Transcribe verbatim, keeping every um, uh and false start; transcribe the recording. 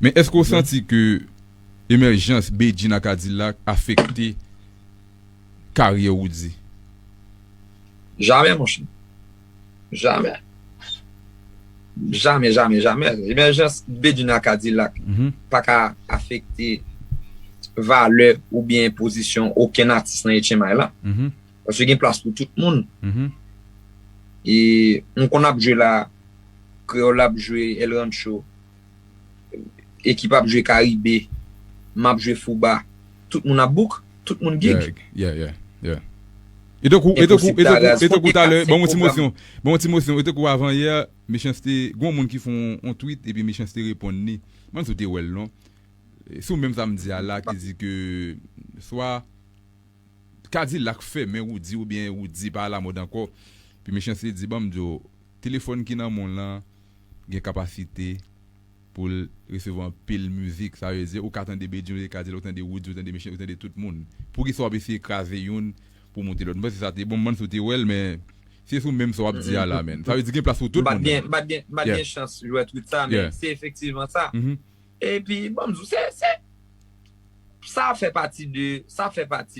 Men èske w santi ke emèjans Bedjine ak K-Dilak afekte karyè Roody? Jamè, monchè. Jamè. Jamè, jamè, jamè. Emèjans Bedjine ak K-Dilak pa ka afekte valè oubyen pozisyon okenn atis nan H M I la. Paske gen plas pou tout moun. E m konn ap jwe la, Kreyòl ap jwe, El Rancho, ekip ap jwe Karibe, m ap jwe Fouba. Tout moun ap book, tout moun gig. Yeah, yeah, yeah. E tankou, e tankou, e tankou, e tankou talè, ban mwen ti mosyon. Ban mwen ti mosyon. E tankou avan yè, Mechanste, gon moun ki fè yon tweet epi Mechanste reponn li. Mwen sou te wè l non. Si w menm sa m di a la ki di ke swa K-Dilak fèmen Roody oubyen Roody pa alamòd ankò. Epi Mechanste di, ban m di w, telefòn ki nan men w lan gen kapasite pou l resevwa anpil mizik. Sa vle di, ou ka tande Bedjine, ou tande K-Dilak, ou tande Roody, ou tande Mechanste, ou tande tout moun. Poukisa w ap eseye kraze youn pou moute lòt? M panse sa te bon, m panse w te wè l, men se sou menm sa w ap di a la, men. Sa vle di gen plas pou tout moun. M pa t gen, m pa t gen, m pa t gen chans jwe tweet sa, men se efektivman sa. Epi, ban m di w, se, se, sa fè pati de, sa fè pati